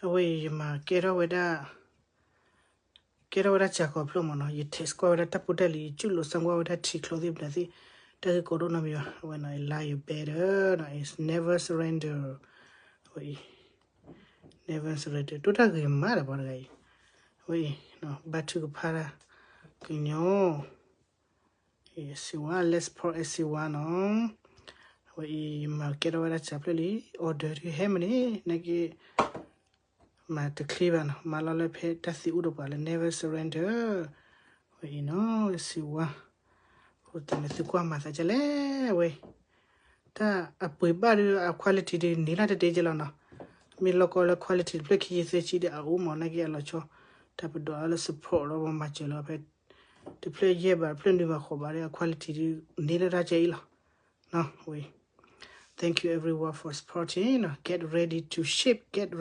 အဝဲအံၤယမၤကဲထီၣ်ဝဲဒၣ် ကဲထီၣ်ဝဲဒၣ်စှၤကီးဖျၢၣ်မးနီၤ, ယ test ကွၢ်ဝဲဒၣ်တၢ်ဖိတၢ်လံၤ ယကၠူၣ်လိာ်စၢကွၢ်ဝဲဒၣ်ထံချီသ့ၣ်ပဒၣ်သ့ၣ်, တၢ်ဂ့ၢ်ကီဒိၣ်နီတမံၤဘၣ်, အဝဲနီၤ I like you better နီၤ, is never surrender အဝဲအံၤ never surrender တိၢ်တၢ်ဂ့ၤမးဒီးပှၤတဂၤအံၤ, အဝဲအံၤ ဘါထုကဖၣ်တၢ် ကညီ စံးဝါ let's pour စံးဝါနီၤ, အဝဲအံၤမၤကဲထီၣ်ဝဲဒၣ်စှၤဖျၢၣ်လံ, order ဒုးဟဲမ့ၢ်န့ၣ် နာ်က့ မၤတချ့ဘၣ်နီၤ, မၤလီၤလၢဖဲတၢ်သံအိၣ်ဒီးပှၤလၢ never surrender ဝဲအံၤနီၤ, စံးဝါ, အဃိသတးန့ၣ် သုကွၢ်မၤသးဒ်လဲၣ်ဝဲ, တၢ်အပှ့ၤဘၣ်ဒီး အ quality ဒုးန့ၢ်လၢတတဲကဲလီၤနီၤ, မ့ၢ်လီၢ်ကီလၢ quality တဖျၢၣ်ခံဆံသၢဆံဒီးအအိၣ်မး နာ်က့အလီၤဆီ, တၢ်ပဒိးအါလၢ support ဒီးပှၤမၤစၢၤလီၤဖဲ တဖျၢၣ်ယဲၢ်ဘး တဖျၢၣ်နွံဘးဃိးဘးဒီး အ quality ဒုးန့ၢ်လၢတၢ်ကဲအံၤလီၤ, ဝဲ Thank you everyone for supporting, get ready to ship, get